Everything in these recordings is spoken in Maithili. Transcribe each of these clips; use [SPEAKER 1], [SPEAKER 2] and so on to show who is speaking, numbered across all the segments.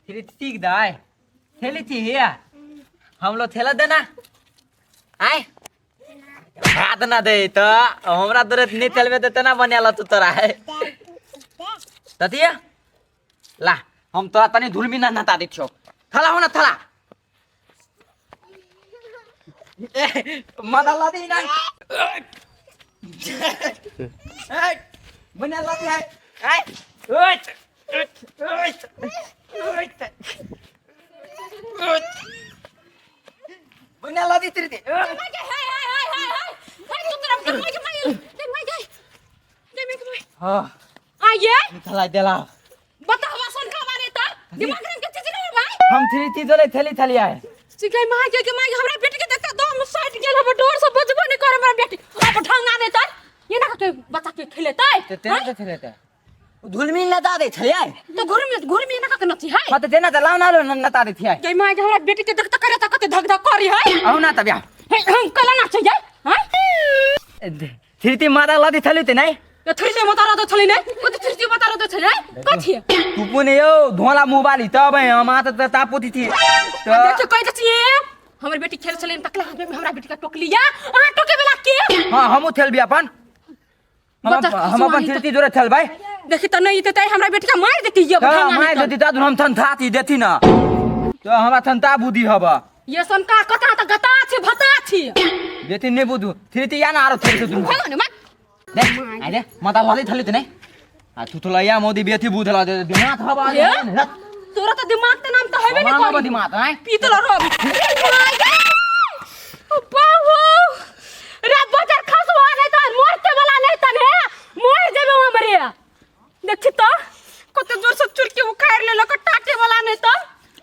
[SPEAKER 1] थ्री सीख दाय थेली थी हिया हम लोग थेला देना आय हाथ ना दे तो हमरा तोरे नहीं थेलबे तो तेना बनेला तू तोरा है ततिया ला हम तोरा तनी धुलमी ना नता दै छियौ थला हो ना थला मदा ला दी ना ए बना ला दी है ए ओए ओए ओए बना ला दी तेरी दे हां
[SPEAKER 2] आइए
[SPEAKER 1] थला देला
[SPEAKER 2] बतावा सुन का बारे त दिमाग में के चीज नहीं भाई
[SPEAKER 1] हम थ्री थी जोले थैली थली आए
[SPEAKER 2] सिखाई मां के के मां हमरा बेटी के देखता दम सट गेल हम डोर से बचबो नहीं कर हमरा बेटी आप ढंगा नहीं त ये ना के बच्चा के खेलेतै
[SPEAKER 1] ते तेना के खेलेतै धुलमी नता दे छलियै
[SPEAKER 2] तो घुर में घुर में ना के नची है
[SPEAKER 1] हां त तेना त लाव ना लो नता दे थियै
[SPEAKER 2] के मां के हमरा बेटी के देखता करे त कते धक धक करी है
[SPEAKER 1] आउ ना त बिया
[SPEAKER 2] हम कला ना चाहिए हां
[SPEAKER 1] थ्री मारा लादी थली ते नहीं
[SPEAKER 2] ये थ्री से मतारा तो छली नहीं वो तो थ्री से मतारा तो छली कथी
[SPEAKER 1] तू पुने यो धोला मोबाइल तब हम आत त तापोती थी
[SPEAKER 2] त देख कहि त छिए हमर बेटी खेल छले तकला हमरा बेटी का टोकलिया अहाँ टोके वाला के
[SPEAKER 1] हां हमू थेलबी अपन हम अपन थ्री जोरे थेल भाई
[SPEAKER 2] देखी त नहीं त हमरा बेटी का मार देती ये
[SPEAKER 1] हां मार देती त हम थन थाती देती ना तो हमरा थन ता बुद्धि हब
[SPEAKER 2] ये सन का कता त गता छी भता छी
[SPEAKER 1] देती नहीं बुद्धु थ्री या ना आरो थ्री से दुनु
[SPEAKER 2] भागो ने मत
[SPEAKER 1] दे आइ दे म त लदै थली त नै आ तू तो लैया मोदी बेथी बुधला दे दिमाग हवा
[SPEAKER 2] ये? तोरा त दिमाग त नाम त हेबे नै
[SPEAKER 1] हवा
[SPEAKER 2] करी
[SPEAKER 1] दिमाग आइ
[SPEAKER 2] पीतल रब बाबू रे बजर खसवा नहीं त मरते वाला नहीं तन हे मर जेबे हमरे देखी त कते जोर से चुरकी उखाड़ लेलक टाटे वाला नहीं त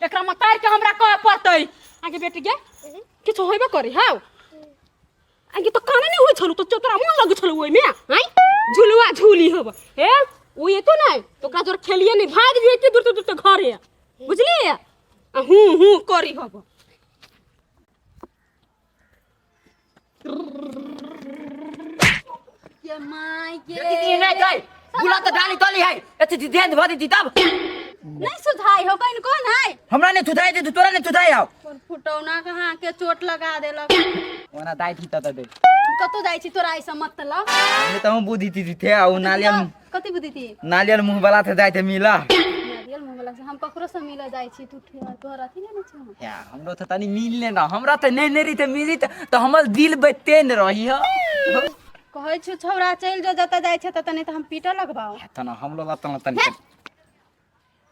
[SPEAKER 2] एकरा में तार के हमरा कहे पड़तै आगे बेटी गे किछु होबे करी हौ आगे तो काने नहीं होई छलु तो तोरा मन लगे छलु ओइ में आइ झुलुआ झूली होब हे ओ एतो नहीं तो ओकरा जोर खेलिए नहीं भाग जे के दूर दूर घरे बुझलिए आ हूं हूं करी होब ये my के
[SPEAKER 1] दीदी नहीं जाए बुला त डाली तली है एते ध्यान भरी दी तब
[SPEAKER 3] नहीं सुधाई हो कहीं कौन है
[SPEAKER 1] हमरा नहीं थुथाई दे तोरा नहीं थुथाई आओ
[SPEAKER 3] तोर फुटौना कहाँ के चोट लगा देलक
[SPEAKER 1] ओना दाई थी त दे
[SPEAKER 3] कतौ जाइ छी तोरा ऐसा मतलब
[SPEAKER 1] हमने त हम बुद्धि थी थे आ नालियल
[SPEAKER 3] कथी बुद्धि थी
[SPEAKER 1] नालियल मुंह वाला थे जाए थे मिला
[SPEAKER 3] नारियल मुँह वाला से हम ककरो से मिले जाइ छी तू तोहर अथी नहीं छौ
[SPEAKER 1] या हमरो त तनी मिलने ना हमरा त नहीं नहीं रही थे मिली त हमर दिल बेचैन रही हो
[SPEAKER 3] कहै छी छौड़ा चलि जो जतऽ जाइ छै ततऽ नहि तऽ हम पीटऽ लगबाउ
[SPEAKER 1] तना हमरो ला तना तनी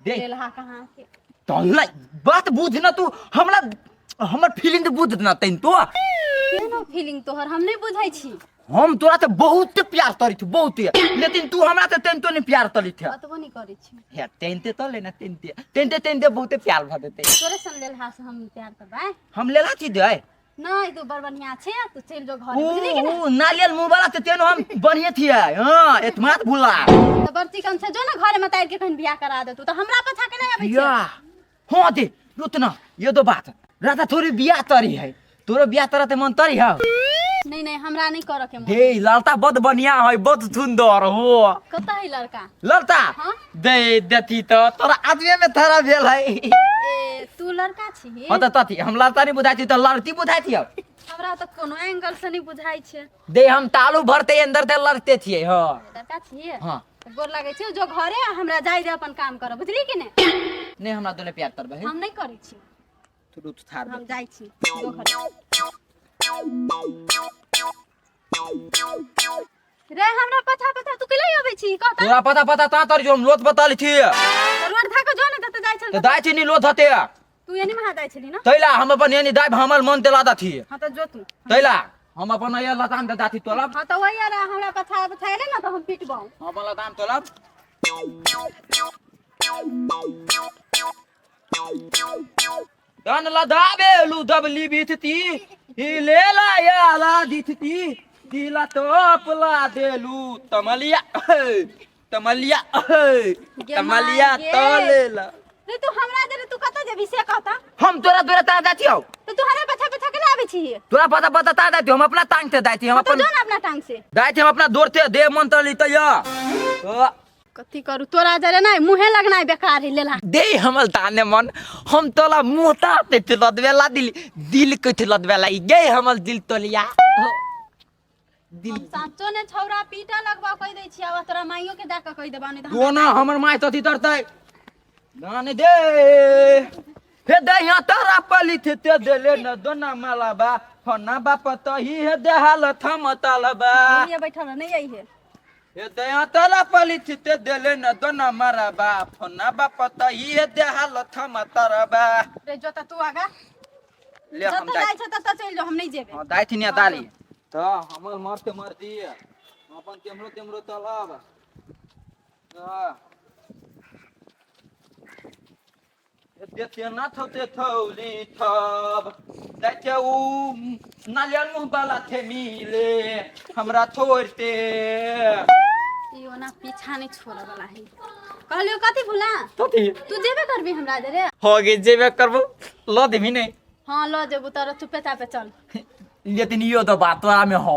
[SPEAKER 1] दे
[SPEAKER 3] लेलहा कहाँ के
[SPEAKER 1] तल्ला बात बुझ ना तू हमरा हमर फीलिंग तो बुझ ना तैन तो
[SPEAKER 3] केहनो फीलिंग तोहर हम नहि बुझै छी
[SPEAKER 1] हम तोरा से बहुत प्यार करी थी बहुत लेकिन तू हमरा से तैन तो नहीं प्यार करी थे
[SPEAKER 3] अतबो नहि करै छी
[SPEAKER 1] हे तैनते तो लेना तैनते तैनते तैनते बहुते प्यार भ देते
[SPEAKER 3] तोरे सन लेलहा से हम प्यार करबै
[SPEAKER 1] हम लेला थी दे
[SPEAKER 3] नहि तू बड़ बढ़िया छै तू चलि जो घर
[SPEAKER 1] ऊ
[SPEAKER 3] बुझली कि
[SPEAKER 1] ऊ नारियल मुंह वाला से तेनो हम बढ़िया थी हां एतमा भूला
[SPEAKER 3] तऽ बड़ चिकन छै जो ने घरे में तारि के कहीं बियाह करा देतू तऽ हमरा पछा के नहि आबै छै
[SPEAKER 1] या हाँ दे उतना ये तो बात राधा थोड़ी बियाह तरी है तोरो बियाह तरते मन तरी है
[SPEAKER 3] नहीं नहीं हमरा नहीं करऽ के मन
[SPEAKER 1] दे ललता बहुत बढ़िया है बहुत सुंदर हो
[SPEAKER 3] कतऽ है लड़का
[SPEAKER 1] ललता
[SPEAKER 3] हाँ?
[SPEAKER 1] दे देती तो तोरा आदमी में थोड़ा भेल है
[SPEAKER 3] ए तू लड़का छी
[SPEAKER 1] हाँ तो तथी हम लड़ता नहीं बुझाई थी तो लड़ती बुझाई थी अब
[SPEAKER 3] हमरा तऽ कोनो एंगल से नहीं बुझाई छै
[SPEAKER 1] दे हम तालू भरते अंदर ते लड़ते थिए हाँ
[SPEAKER 3] लड़का छी
[SPEAKER 1] हाँ
[SPEAKER 3] तऽ गोर लागै छै जो घरे आ हमरा जाय दे अपन काम करऽ बुझली कि नहि
[SPEAKER 1] नहीं हमरा दोले प्यार करबे
[SPEAKER 3] हम नहीं करै छी
[SPEAKER 1] तू रुत थार
[SPEAKER 3] हम जाइ छी जो घरे रे हमरा पछा पछा तू केला आबै छी कह त
[SPEAKER 1] तोरा पता पता ता तर जो हम लोथ बताली थी
[SPEAKER 3] रोड धऽ के जो ने तते जाइ छल
[SPEAKER 1] तो दाय छी नी लोथ हते
[SPEAKER 3] तू एनी महा जाइ छली ना
[SPEAKER 1] तैला हम अपन एनी दाय हमर मन तेला दा थी
[SPEAKER 3] हां त जो तू
[SPEAKER 1] तैला हम अपन ये लताम दे दाथी तोलब
[SPEAKER 3] हां त वही यार हमरा पछा पछा एले ना त हम पिटबौ
[SPEAKER 1] हम अपन लताम तोलब दन लदाबे लू दबली बीतती हिले ला याला दिथती दिला तोपला देलू तमलिया तमलिया तमलिया तलेला
[SPEAKER 3] रे तू हमरा दे तू कतऽ जेबी से कहता
[SPEAKER 1] हम तोरा तोरा ता दाती हो
[SPEAKER 3] तो तू हमरा पछा पछा के आबै छी
[SPEAKER 1] तोरा पता पता ता दाती हम अपना टांग ते दाती हम
[SPEAKER 3] तो
[SPEAKER 1] अपन
[SPEAKER 3] जो ना अपना टांग से
[SPEAKER 1] दाती हम अपना दौड़ते दे मन तली त या तो
[SPEAKER 3] कथी करू तोरा जरे नहीं मुँहे लगनाइ बेकार है लेला।
[SPEAKER 1] दे हमर दाने मन हम तोला मुँह ताते थे लदवेला दिल दिल के थे लदवेला ई गे हमर दिल तोलिया दिल।
[SPEAKER 3] हम साँचो ने छौरा पीटा लगबा कहि दै छियै, आब तोरा माइयो के दऽ कऽ कहि देबा, नहि तऽ
[SPEAKER 1] तू ना हमर माय तथी तरतै दाने दे हे दे यहाँ तारा पली थे ते देले न दोना मालाबा फना बाप तही हे देहाल थम तलबा।
[SPEAKER 3] हम बैठल रह, नहीं आई है।
[SPEAKER 1] हे दया तारा पली थे ते देले न दोना माराबा फना बाप तही हे देहाल थम तरबा।
[SPEAKER 3] रे जोता तू आगा।
[SPEAKER 1] ले हम
[SPEAKER 3] जतऽ
[SPEAKER 1] दाइ
[SPEAKER 3] जाइ छ ततऽ चलि जो, हम नहीं जेबै।
[SPEAKER 1] हाँ दाइ थिनिया दाली त हमर मरते मरती अपन तेमरो तेमरो तलब त एते ना थौते थौली थब दाइते उ नालियल मुँह वाला थे मिले हमरा छोड़ते।
[SPEAKER 3] ई ओना पीछा नहीं छोड़ऽ वाला है। कहलियो कथी भुला
[SPEAKER 1] कथी?
[SPEAKER 3] तू जेबे करबी हमरा जरे?
[SPEAKER 1] हो गे जेबे करबो, ल देबी नहीं?
[SPEAKER 3] हाँ ल जेबू, तोरा चुपे चापे चल।
[SPEAKER 1] लेकिन यो तो बात तोरा में हो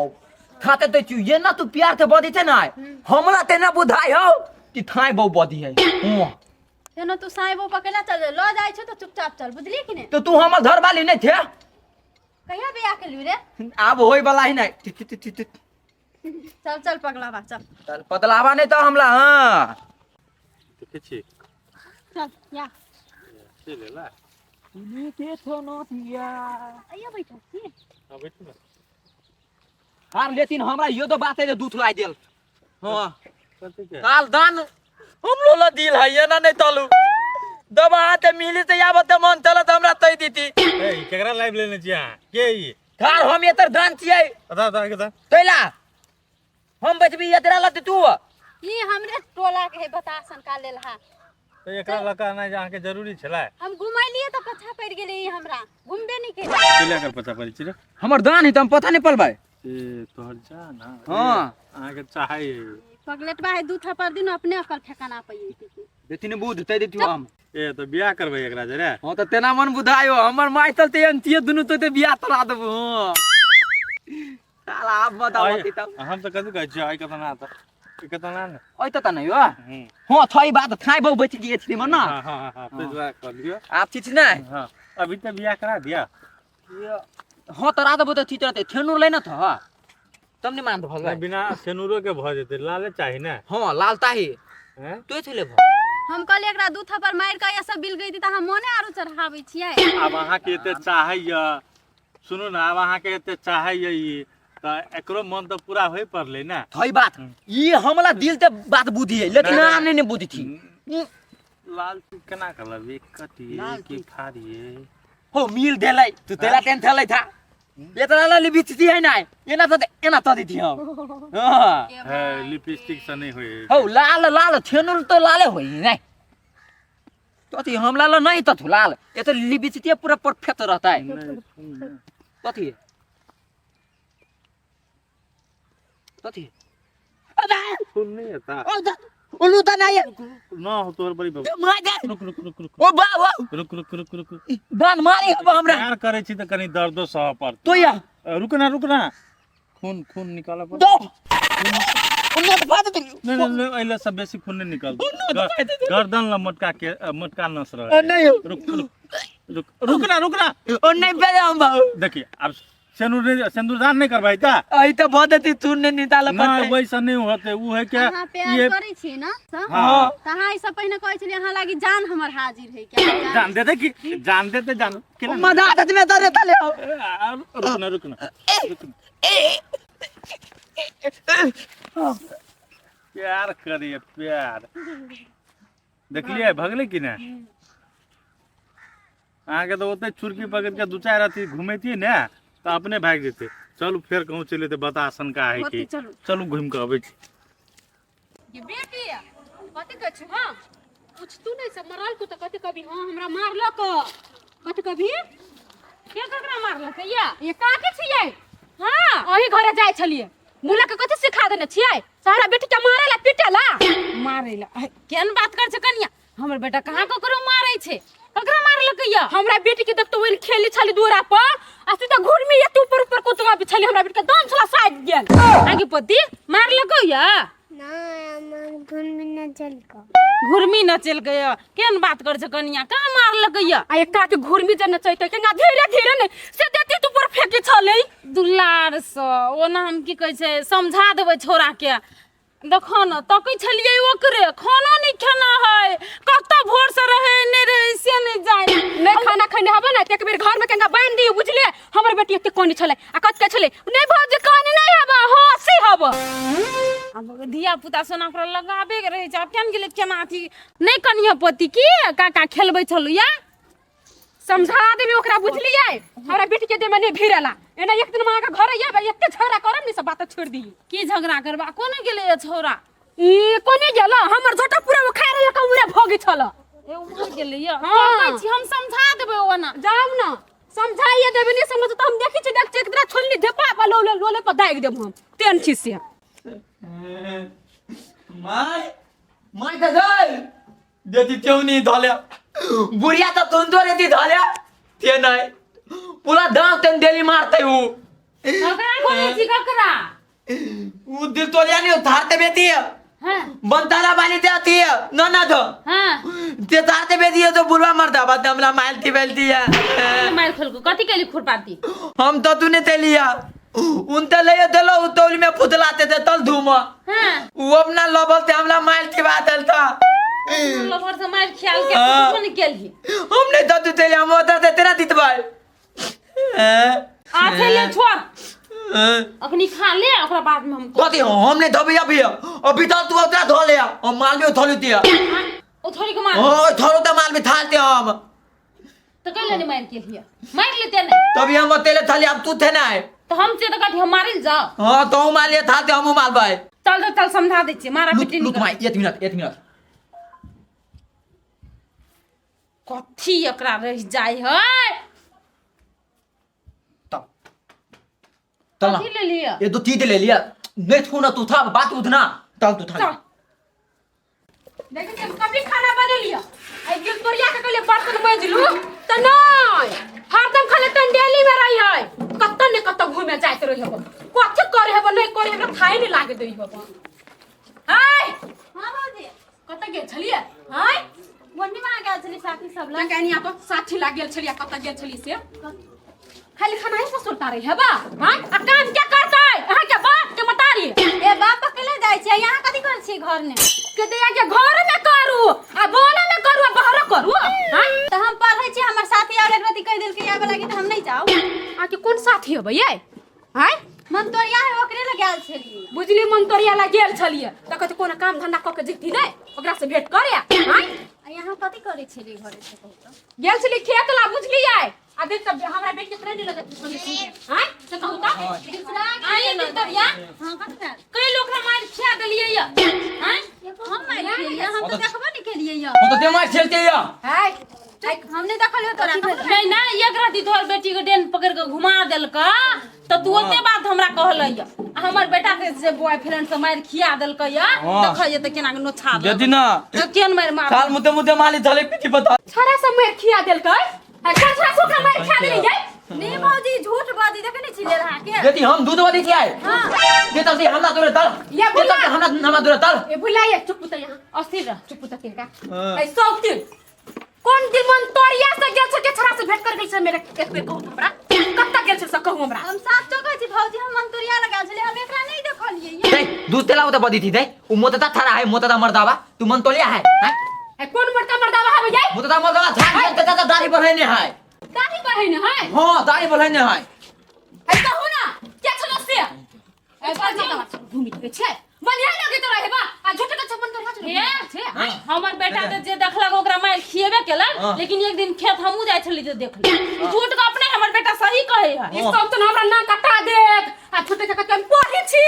[SPEAKER 1] खाते तो चुये ना तू प्यार से बदी थे ना हमरा ते ना बुझाई हो कि थाई बहु बदी है। हुआ
[SPEAKER 3] तेनो तू साइबो पकेला चल ल जाइ छौ त चुपचाप चल, बुझली कि ने?
[SPEAKER 1] तो तू हमर घर वाली नहीं थे?
[SPEAKER 3] कहिया बियाह केलू रे?
[SPEAKER 1] आब होय वाला ही नहीं। ति, ति, ति, ति, ति।
[SPEAKER 3] चल चल पगलाबा चल।
[SPEAKER 1] चल पतलावा नहीं तो हमला। हाँ
[SPEAKER 4] देखै छी।
[SPEAKER 3] चल या
[SPEAKER 4] चलि एला।
[SPEAKER 1] के थो नथिया
[SPEAKER 3] आइया बैठल छी।
[SPEAKER 4] हाँ बैठू ने।
[SPEAKER 1] हार लेकिन हमरा यो तो बात है जे दूध लाई देल। हाँ
[SPEAKER 4] कथी के?
[SPEAKER 1] काल दान हम लोला दिल है ये ना नहीं तलू दबा हाथे मिली से याबत मन चलत हमरा तई दीती।
[SPEAKER 4] ए ई केकरा लाइव लेने छी अहाँ? के ई?
[SPEAKER 1] थार हम एतर दान छियै।
[SPEAKER 4] अदा अदा अदा।
[SPEAKER 1] तैला हम बचबी एतरा लत तू।
[SPEAKER 3] ई हमरे टोला के है बतासन का लेल हा।
[SPEAKER 4] तऽ एकरा लऽ कऽ एनाइ जे अहाँके जरूरी छलै?
[SPEAKER 3] हम घुमैलियै तऽ पछा पड़ि गेलै ई, हमरा घुमबे नहि केलै।
[SPEAKER 4] के लऽ कऽ पछा पड़ै छी रे?
[SPEAKER 1] हमर दान है त हम पता नहीं पलबै।
[SPEAKER 4] ए तोहर जा ना।
[SPEAKER 1] हाँ।
[SPEAKER 4] अहाँके चाहै।
[SPEAKER 3] पगलेटबा है दू थप्पड़ दिन अपने अकल ठेकाना पइयै।
[SPEAKER 1] बेटी ने बुध तै देतियो हम।
[SPEAKER 4] ए तऽ बियाह करबै एकरा जरे?
[SPEAKER 1] हाँ तऽ तेना मन बुझायो हमर माय चलते अंतिये दुनू तो बियाह तोरा देबो। हाँ साला आब बताओ तब।
[SPEAKER 4] हम तऽ कथी कहै छियै, आइ कतऽ ना तऽ ई कतऽ ना ने।
[SPEAKER 1] ओइ तऽ नहि हो। हाँ थई बात थाई बहु बचि गेल छी मन ना।
[SPEAKER 4] हाँ हाँ हाँ ताहि दुआरे कहलियौ।
[SPEAKER 1] आब छी छी नै?
[SPEAKER 4] हाँ अभी तऽ बियाह करा दिया।
[SPEAKER 1] हाँ तोरा देबो तऽ ठीक रहतै, थेनूर लै न थह तब नहीं मान भगवान।
[SPEAKER 4] बिना सेनुरो के भऽ जेतै, लाले चाही ने।
[SPEAKER 1] हाँ लाल ताही
[SPEAKER 4] हैं?
[SPEAKER 1] तू थले भ।
[SPEAKER 3] हम कहलियै एकरा दू थप्पड़ मारि कऽ या सब बिल गई तऽ अहाँ मोने आरो चढ़ाबै छियै।
[SPEAKER 4] आब अहाँके एते चाहैया, सुनू ने, आब अहाँके एते चाहैया ई तऽ एकरो मन तऽ पूरा होय पड़लै ने।
[SPEAKER 1] थई बात ई हमला दिल ते बात बुद्धि है लेकिन ना नहीं नहीं बुद्धि थी।
[SPEAKER 4] लाल तू केना करलबी, कटिए कि फाड़िए?
[SPEAKER 1] हो मिल देलै तू तेला टेन थलै था एतना ला लिपस्टिक है ना एना त एना त दी हम। हां
[SPEAKER 4] है लिपस्टिक से नहीं होय।
[SPEAKER 1] हो लाल लाल थेनुल तो लाले होई नहीं तो थी हम लाल नहीं तो लाल ये तो लिपस्टिक पूरा परफेक्ट रहता है। तो थी तो थी
[SPEAKER 4] खून नहीं आता।
[SPEAKER 1] उल्लू तो नहीं है।
[SPEAKER 4] ना हो तोहर बड़ी बाबू।
[SPEAKER 1] मार दे।
[SPEAKER 4] रुक रुक रुक रुक।
[SPEAKER 1] ओ बा ओ।
[SPEAKER 4] रुक रुक रुक रुक।
[SPEAKER 1] दान मारे अब हमरा।
[SPEAKER 4] प्यार करे छी त कनी दर्दो सह पड़त।
[SPEAKER 1] तो या।
[SPEAKER 4] रुक ना रुक ना, खून खून निकालऽ पड़त।
[SPEAKER 1] दो। उन्नो तो फाड़ दे।
[SPEAKER 4] नहीं नहीं नहीं, एहि सब बेसी खून नहीं निकाल।
[SPEAKER 1] उन्नो तो फाड़ दे।
[SPEAKER 4] गर्दन ल मोटका के मोटका नस रहे।
[SPEAKER 1] नहीं हो।
[SPEAKER 4] रुक रुक रुक रुक ना रुक ना।
[SPEAKER 1] ओ नहीं पे हम बाबू।
[SPEAKER 4] देखिए अब सिंदूर सिंदूरदान नहीं करबै का?
[SPEAKER 1] आई तो बहुत अति तू ने निकाल
[SPEAKER 4] ना
[SPEAKER 1] पड़ते।
[SPEAKER 4] वैसा नहीं होते, उ है क्या?
[SPEAKER 3] अहाँ प्यार
[SPEAKER 4] ये
[SPEAKER 3] करै छी ना?
[SPEAKER 4] हाँ।
[SPEAKER 3] तऽ अहाँ ई सब पहिने कहै छलियै अहाँ लागी जान हमर हाजिर है क्या?
[SPEAKER 4] जान देते कि जान देते जान केना?
[SPEAKER 1] मजा आदत में तो रहता ले आओ।
[SPEAKER 4] रुक ना रुक ना रुक ना। प्यार करिए प्यार। देखलिए भगले कि ने? अहाँके तऽ ओते चुरकी पकड़ के दू चारि अथी घुमैतियै ने तऽ अपने भागि जेतै। चलू फेर कहूँ चलि एतै बतासन का है कि।
[SPEAKER 2] चलू।
[SPEAKER 4] चलू घुमि कऽ अबै छी।
[SPEAKER 2] ये बेटी कथी कहै छी? हाँ कुछ तू नहीं सब मरल को तो कथी कभी हाँ हमरा मारलक, कथी कभी के ककरा मारलक या ये का के छियै? हाँ अही घरे जाइ छलियै, मुला के कथी सिखा देने छियै? सारा बेटी के मारेला पीटेला मारेला। केहन बात कर छै कनिया, हमर बेटा कहाँ ककरो मारै छै? ककरा मारलक या? हमरा बेटी के देखतो ओहि खेली छली दुआरा पर आ सीधा घुरमी या ऊपर ऊपर कुतवा बिछली, हमरा बेटी के दम छला साइड गेल। आगे पति मारलक या?
[SPEAKER 5] नहीं
[SPEAKER 2] घुर्मी नचेलकै यऽ केहन बात करै छै कनिया कहाँ मारलकै यऽ आ एकटा के घुर्मी जे नचैतै केना धीरे धीरे ने से देती तू पर फेंके छलै दुलार सँ ओना हम की कहै छै समझा देबै छौड़ाके देखो ने तकै छलियै ओकरे खाना नहि खेना है कतऽ भोर से रहै नहि रहै से नहि जानि नहि खाना खेने हबे ने एक बेर घर में केना बान्हि दियौ बुझलियै हमर बेटी एते कोनी छलै आ कत के छलै नहि भौजी काने नहि हबे हँसी हबे आब धिया पुता सोना ओकरा लगाबे के रहै छै आब केना गेलै केना अथी नहि कनिया पोती की काका खेलबै छलू या समझा देबी ओकरा बुझलियै हमरा बेटी के देह में नहीं भिड़ेला एना एक दिन अहाँके घर आबै एते झगड़ा करब ने सब बात छोड़ दी की झगड़ा करबा कोने गेलै ये छौड़ा ई कोने गेल हमर झोटा पूरा उखाड़ लेलक उरे भोगी छल ए उम्हर गेलै ये हाँ। कहै छी हम समझा देबै ओना जाउ ना समझाइए देबै नहीं समझ तो हम देखै छी देख छी एक दिना छोड़ली ढेपा पर लोले लोले पर दागि देब हम तेन छी से
[SPEAKER 1] माय माय त जाय देती ठेवणी झाल्या बुढ़िया तर तुंजोर येते झाल्या ते नाही पुला दाव तेन डेली मारते ऊ
[SPEAKER 2] ककरा बोलै छी ककरा
[SPEAKER 1] ऊ दिल तोलिया नहीं धारते बेती है
[SPEAKER 2] हाँ
[SPEAKER 1] बनतारा बाली ते आती है ना ना तो
[SPEAKER 2] हाँ
[SPEAKER 1] ते धारते बेती है तो बुढ़वा मरता बात हमला मालती बेलती है
[SPEAKER 2] मार खोलको कथी केली खुरपाती
[SPEAKER 1] हम तो तूने ते लिया उन ते ले देलो उ तौली में फुतलाते थे तल धूम
[SPEAKER 2] हाँ
[SPEAKER 1] वो अपना लबल ते हमला मालती बात था
[SPEAKER 2] लभर से मार ख्याल के
[SPEAKER 1] हाँ।
[SPEAKER 2] कुछो नहीं केली
[SPEAKER 1] हमने तो तू ते लिया हम होता ते तेरा दित भाई
[SPEAKER 2] आथे ले छोड़ अखनी खा ले ओकरा बाद में हम
[SPEAKER 1] कथी हमने धोबी अभी अभी तो तू उतरा धो ले हम माल भी थोड़ी दिया
[SPEAKER 2] ओ थोड़ी के मार
[SPEAKER 1] ओ थोड़ो तो माल भी थालते हम
[SPEAKER 2] तो कैले नहीं मार के लिया मार लेते नहीं
[SPEAKER 1] तभी हम तेले थाली अब तू थे ना है
[SPEAKER 2] तो हम से तो कथी हम मारिल जाओ
[SPEAKER 1] हाँ तो माल लिए थालते हम माल भाई
[SPEAKER 2] चल चल चल समझा दै छियै मारा
[SPEAKER 1] लुक
[SPEAKER 2] पिटी
[SPEAKER 1] लुक
[SPEAKER 2] नहीं
[SPEAKER 1] माई एक मिनट एक मिनट
[SPEAKER 2] कथी एकरा रह जाय है
[SPEAKER 1] तब तल ना
[SPEAKER 2] कथी ले लिया
[SPEAKER 1] ये दो तीन ले लिया नहीं थू ना तू था बात उठना तल तू था
[SPEAKER 2] चल देखै छियै कभी खाना बनेलियै आइ गेल तोरिया के कहलियै बर्तन मजलू तऽ नहि हरदम खाली टंडेली में रही है कतऽ ने कतऽ घूमे जाइत रही हब कथी करे हब नहि करे हमरा थाहे नहि लागे दै हब हाय
[SPEAKER 3] हाँ भौजी
[SPEAKER 2] कतऽ गेल छलियै हाय
[SPEAKER 3] पूर्णिमा गेल छली साथी सब लग
[SPEAKER 2] कनिया तो साथी लाग गेल छलियै कतऽ गेल छलियै से खाली खाना ही ससुरता रही है बा हाँ आ काम क्या करता है अहाँ के बाप के मतारी
[SPEAKER 3] ए बाप अकेले जाइ छै यहाँ कथी करै छी घर ने
[SPEAKER 2] के दे के घर में करू आ बोले में करू आ बाहरो करू हाँ
[SPEAKER 3] तऽ हम पढ़ै छी हमर साथी और एक रति कहि देलकै आबे लागी तऽ हम नहि जाउ
[SPEAKER 2] आ के कोन साथी हबै ये आय
[SPEAKER 3] मन तोरिया है ओकरे लग गेल छली
[SPEAKER 2] बुझली मन तोरिया ला गेल छलियै तऽ कहै कोनो काम धंधा कऽ के जैती नहि ओकरा से भेंट करे आय
[SPEAKER 3] आ यहाँ कथी करै छली घरे से कहू तऽ
[SPEAKER 2] गेल छली खेत ला बुझलियै आ देख तब हमरा बेटी के ट्रेन लगत संगे संगे आय से कहू तऽ आय दिन तोरिया
[SPEAKER 3] हाँ कथी भेल
[SPEAKER 2] कई लोग हमरा मार खिया देलियै या आय
[SPEAKER 3] हम मारि खेलियै हम तऽ देखबो नहि केलियै यऽ
[SPEAKER 1] वो तो ते मार खेलते या
[SPEAKER 2] आय
[SPEAKER 3] हम नहि देखलियै तोरा
[SPEAKER 2] नहीं ना एक राति तोहर बेटी के डेन पकड़ के घुमा देलका तऽ तू ओते बात हमरा कहलै या आ हमर बेटा के से बॉयफ्रेंड से मारि खिया देलकै या
[SPEAKER 1] हाँ।
[SPEAKER 2] देखै तऽ केना के नोछा देलकै।
[SPEAKER 1] देती ना
[SPEAKER 2] तऽ केन मारि मार
[SPEAKER 1] साल मुद्दे मुद्दे माली थले पीठी बता
[SPEAKER 2] छड़ा से मारि खिया देलकै आ कोन छड़ा से ओकरा मारि खिया देलियै
[SPEAKER 3] नहीं भौजी झूठ बाजी देखे नहीं छी लेल अहाँके
[SPEAKER 1] देती हम दूध वाली थी आए
[SPEAKER 3] हाँ
[SPEAKER 1] दे तब से हमरा तोरे तल
[SPEAKER 2] या
[SPEAKER 1] दे तब से हमरा हमरा तोरे तल
[SPEAKER 2] ए भुलाइए चुप त यहाँ अस्थिर रह चुप त तेरा
[SPEAKER 1] हाँ।
[SPEAKER 2] ए सब दिन कोन दिन मन तोरिया से गेल छ के छड़ा से भेंट कर गेल छ मेरे एक बेर कहू हमरा कत्ता गेल छ से कहू हमरा
[SPEAKER 3] हम साचो कहै छी भौजी हम मंतुरिया लगा छलियै हम एकरा नहीं देखलियै यऽ।
[SPEAKER 1] दे दूध तेला होता बदी थी दे उ मोतता थारा है मोतता मर्दावा तू मन तोलिया है हैं
[SPEAKER 2] ए कोन मरता मर्दावा है भैया
[SPEAKER 1] मोतता मर्दावा झाड़ के दादा दाढ़ी बढ़ाने है
[SPEAKER 2] दाढ़ी बढ़े ने है
[SPEAKER 1] हां दाढ़ी बढ़ाने है
[SPEAKER 2] ए कहू ना क्या छलो से ए बाजी घूमी के छै बढ़िया लगे तो रहे बा आ झूठ के छप्पन तो हे छै हमर बेटा के जे देखलक ओकरा मारि खिएबे केलक
[SPEAKER 1] हाँ।
[SPEAKER 2] लेकिन एक दिन खेत हमहूँ जाइ छली तऽ देखली झूठ के अपने हमर बेटा सही कहै है ई सब तो हमरा ना कटा देत आ झूठ के कहते हम पढ़े छी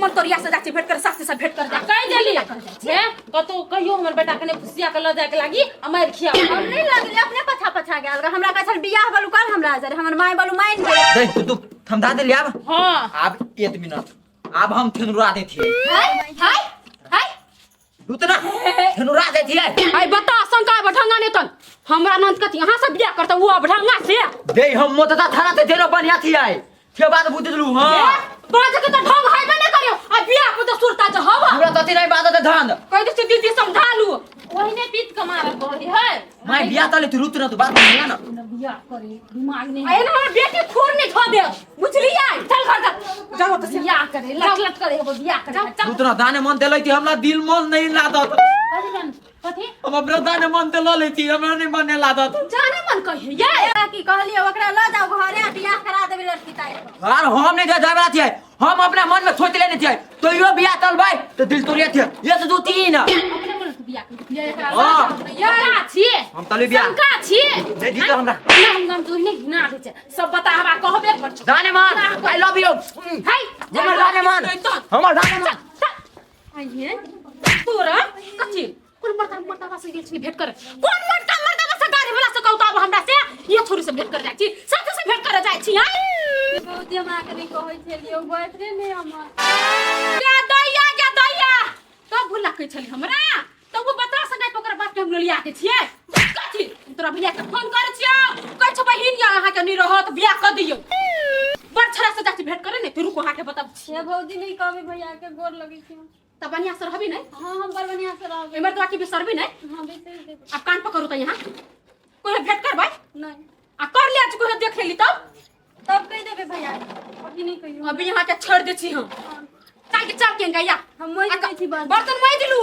[SPEAKER 2] मन तोरिया से जाची भेंट कर सासु से भेंट कर जा कहि देली हे कतौ कहियो हमर बेटा कने फुसिया के ल जाय के लागी आ मारि खिया
[SPEAKER 3] हम नहीं लगलियै अपने पछा पछा गेल हमरा कहै छल बियाह बलू कल हमरा जरे हमर माय बलू मानि गेल
[SPEAKER 1] दे तू तू थमधा दे लिया अब
[SPEAKER 2] हां
[SPEAKER 1] अब एक मिनट अब हम ठेनुरा दे थी
[SPEAKER 2] हाय हाय हाय
[SPEAKER 1] उतना ठेनुरा दे थी
[SPEAKER 2] आई बता शंका बढ़ंगा नहीं तन हमरा नंद कथी यहाँ से बियाह करता वो बढ़ंगा से
[SPEAKER 1] दे हम मोतता थारा ते देनो बढ़िया थी आए के बात बुझ लू हां
[SPEAKER 2] बाज के तो ढंग है नहीं करियो आ बियाह को तो सुरता जो हवा
[SPEAKER 1] हमरा तती नहीं बात धान।
[SPEAKER 2] कह दे दीदी समझा लू।
[SPEAKER 5] ओहिने पीत के मारब कहली है।
[SPEAKER 1] मैं बियाह तले तू रुत ना, तू बात नहीं ना।
[SPEAKER 5] बियाह करी दिमाग नहीं।
[SPEAKER 2] आए ना हमर बेटी खूर नहीं धो दे, बुझलियै? चल घर जा, जाओ तो
[SPEAKER 5] बियाह करे लट लट करे हो बियाह करे। चल
[SPEAKER 1] रुत ना, दाने मन देलै थी हमरा दिल मन नहीं लादत।
[SPEAKER 5] कथी जान कथी?
[SPEAKER 1] हम अपना दाने मन ते ल लेती, हमरा नहीं मने लादत।
[SPEAKER 2] जाने मन कहिए ये
[SPEAKER 3] की कहलिए ओकरा ल जाओ घरे आ बियाह करा देबे लड़की ताई के।
[SPEAKER 1] यार हम नहीं जाए वाला थिए, हम अपना मन में सोच लेने थिए तो यो बियाह तल भाई तो दिल तोड़िए थिए। ये तो दो तीन
[SPEAKER 5] अपने मन से बियाह कर बियाह करा।
[SPEAKER 1] हां
[SPEAKER 5] यार छिए
[SPEAKER 1] हम तले बियाह
[SPEAKER 5] शंका छिए
[SPEAKER 1] दे दी तो हमरा।
[SPEAKER 5] ना हम नाम तो नहीं ना दे छै सब बता हमरा कहबे पर छौ।
[SPEAKER 1] दाने मान I love you.
[SPEAKER 5] हाय
[SPEAKER 1] हमर दाने मान, हमर दाने मान।
[SPEAKER 2] आइए तोरा कथी कोन मर्दा मर्दावा से गेल छली भेंट करे? कोन मर्दा मर्दावा से गाड़ी वाला से कहू तो आब हमरा से ये छोरी से भेंट करे जाइ छी, साथी से भेंट करे जाइ छी। हां
[SPEAKER 3] बहुत हम आके नहीं कहै छलियै, बॉयफ्रेंड है हमर।
[SPEAKER 2] गे दैया गे दैया तब भुला कहै छली हमरा तब वो बता सकै तो ओकर बात के हम ललिया के छियै कथी? तोरा भैया के फोन करै छियौ, कहै छौ बहिन या अहाँ के नहीं रहत बियाह कर दियौ। बड़ छड़ा से जाइ छी भेंट करे ने, तू रुको अहाँ के बताब छी।
[SPEAKER 3] हे भौजी नहीं कहबै भैया के गोर लगै छी।
[SPEAKER 2] तब बढ़िया से रहबी नहीं?
[SPEAKER 3] हां हम बड़ बढ़िया से रहबै।
[SPEAKER 2] एमर तो आके बिसरबी नहीं?
[SPEAKER 3] हां बिसर देबै।
[SPEAKER 2] अब कान पकड़ू त यहाँ कोई भेंट करबै
[SPEAKER 3] नहीं।
[SPEAKER 2] आ कर लिया कोई देख लेली तब
[SPEAKER 3] तब कहि देबै भैया, अभी नहीं कहियो।
[SPEAKER 2] अभी यहाँ के छोड़ दे छी हम। चल के चल के गैया
[SPEAKER 3] हम मोहि दै छी बर्तन।
[SPEAKER 2] बर्तन मोहि दिलू।